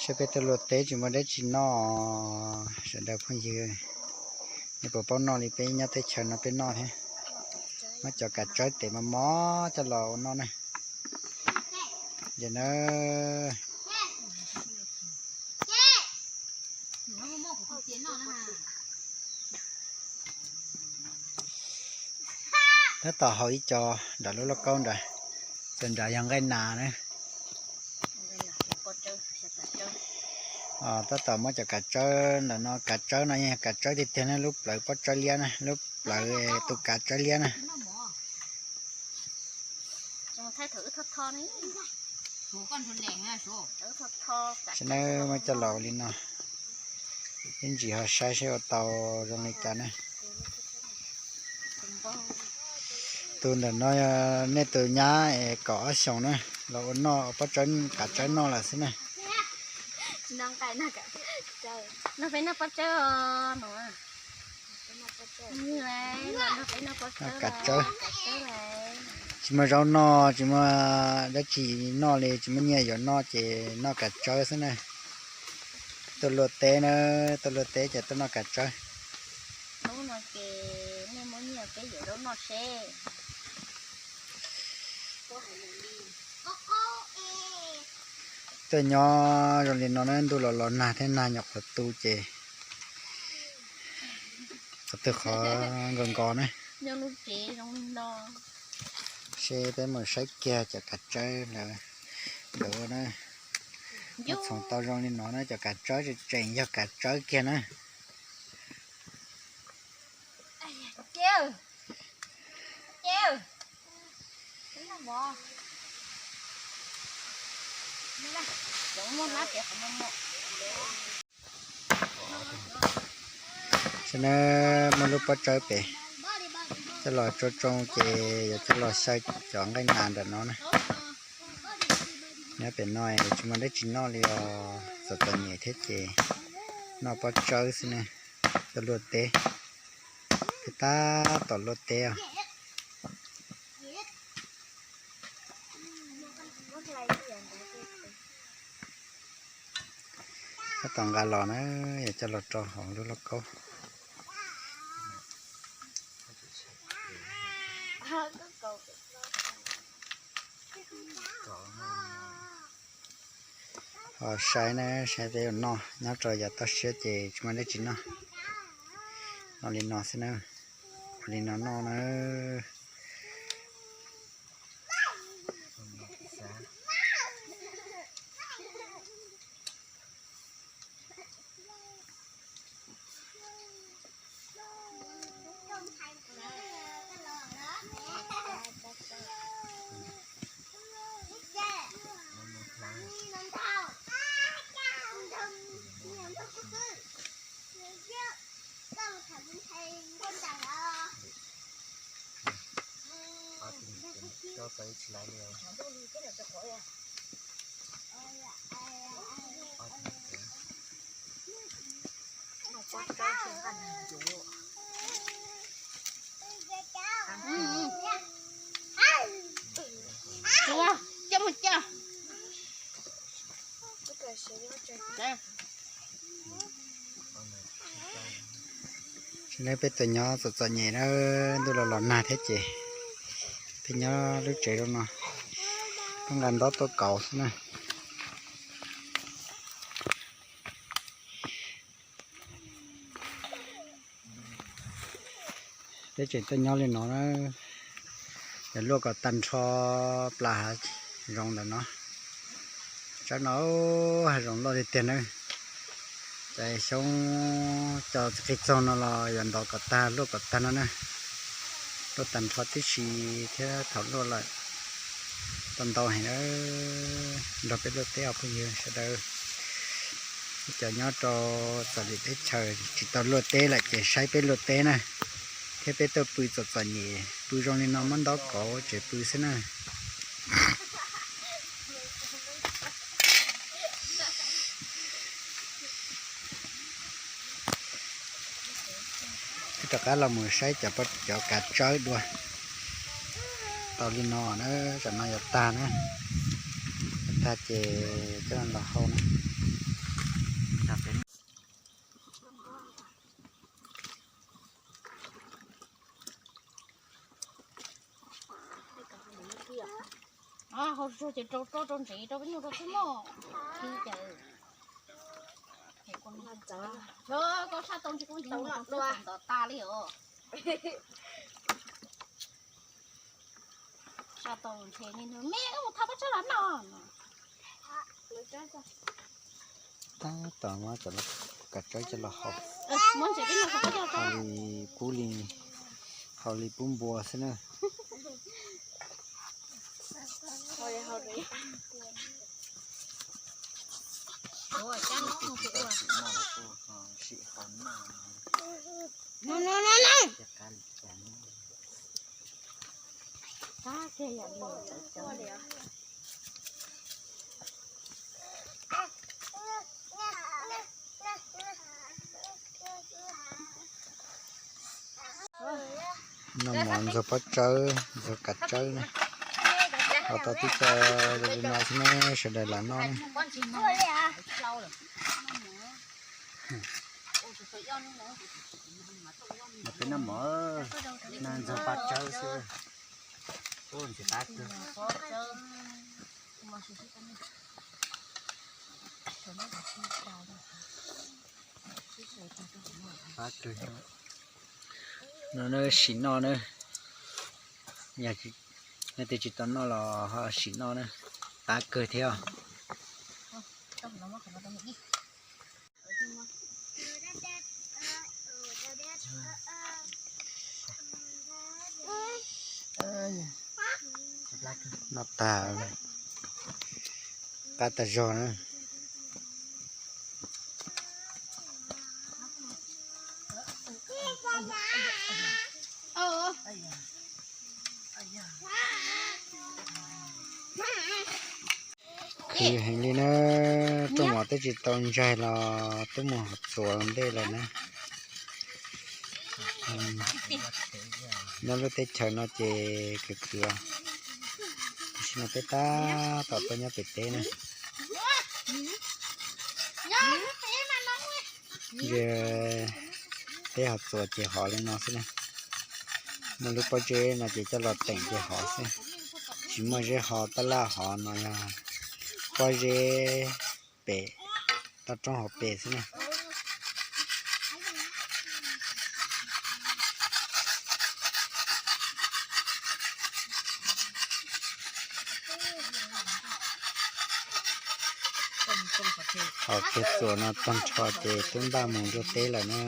Saib peb tuaj luaj teb tsis muaj dab tsi noj, sawv daws phooj ywg, nej puas paub noj li peb nyob teb chaws no peb noj thiab. Muab cov kav tsawb tes mos mos coj los ua noj na. Yog na, tab tom haus ib co nram lub lauj kaub nrad, cov nrad yog nqaij nas na. Tab tom muab cov kav tsawb ntawm no, kav tsawb no yog kav tsawb tiag tiag na, lub plawv pob tsawb liab na, lub plawv tus kav tsawb liab na. Tam sim no muab coj los ua li no, ib ntsis ho saib seb ua tau zoo li cas na. Tus ntawm no nej tus nyab es kaum ob xyoos na, los ua noj pob tsawb, kav tsawb noj lawm xwb na. Noj peb noj pob tsawb. Kav tsawb. Tsis muaj zaub noj, tsis muaj dab tsi noj li, tsis muaj nyiaj yuav noj ces noj kav tsawb xwb na. Tuaj luaj teb na, tuaj luaj teb ces tuaj noj kav tsawb. Tuaj nyob zoo li no na, ntuj los los nag thiab, nag nyuam qhuav tu ces qhov twg qhov nkos nkos na. Seb peb mus saib kiag cov kav tsawb lawv, lawv ua na. Txhoov tau zoo li no na, cov kav tsawb tseem yog kav tsawb kiag na. Tam sim no muab lub pob tsawb pem coj los tsoo tsoo ces yuav coj los xyaw cov nqaij nas nram no na. Nyob pem no tsis muaj dab tsi noj li os, txom txom nyem thiab ces noj pob tsawb xwb na. Tuaj luaj teb, peb tab tom luaj teb os. Tab tom nqa los na, yuav coj los rau hauv lub lauj kaub. Ho saib na, saib peb ua noj, nyob rau yav toj siab ces tsis muaj dab tsi noj. Noj li no xwb na, ua li no noj na. Tsis, peb tuaj nyob txom txom nyem na, ntuj los los nag thiab ces peb nyob lub tsev zoo no, peb nqa ntaub tuaj kauv xwb na. Peb tseem tuaj nyob li no na, yuav luaj kom tag nrho plas hav zoov ntawm no. Tsawb no hav zoov loj tiag tiag na. Ces xyoob cov qis txoog no los yuav ntov kom tag, luaj kom tag no na. Luaj tag nrho tib si thiab thaum luaj lawm tau ntau heev na. Nrog peb luaj teb os phooj ywg sawv daws. Cov nyob rau txom nyem teb chaws tsis tau luaj teb lawm ces saib peb luaj teb na, thiab peb tuaj pw txom txom nyem, pw zoo li no muab ntaub kauv tsev pw xwb na. Peb rov qab los mus saib cov, cov kav tsawb dua. Tau li no na, tam no yuav tag na. Tag ces coj los hau na. Hau tsuag ces rau rau rau ntsev rau peb nyuj rau xwb mog. Khib cas. Koj sab tau ntshe kuv ntxiv mus rau ntawm tas li os. Sab tau ntshe me mus thab pob tsawb los noj. Tab tom muab cov kav tsawb coj los hau. Hau li pub li, hau li pub npua xwb na. Noj mov ntxuag pob tsawb, ntxuag kav tsawb na. Hau tau tib co li no xwb na, sawv daws lam noj na. Peb noj mov na, ntxuag pob tsawb xwb. Ntxim qab kawg. Qab kawg. No na, sim noj na. Yog leej twg tsis tau noj los ho sim noj na, qab kawg thiab. Noj tag, qab tag zog na. Qhwv heev li na, rooj mov twb tsis tau ntsaig los twb mus txuas ntej lawm na. Nyob lub teb chaws no ces khwv khwv, tam sim no peb tab tom tuaj nyob pem teb na. Ze teb hov txuas ces hov li no xwb na. Muaj lub pob zeb no ces coj los teem ces hov xwb. Tsis muaj zeb hov tab laj hov no yog pob zeb pem, toj roob hauv pes xwb na. Hov kiag txuas no tag nrho ces twb npaj mus nruab teb lawm na.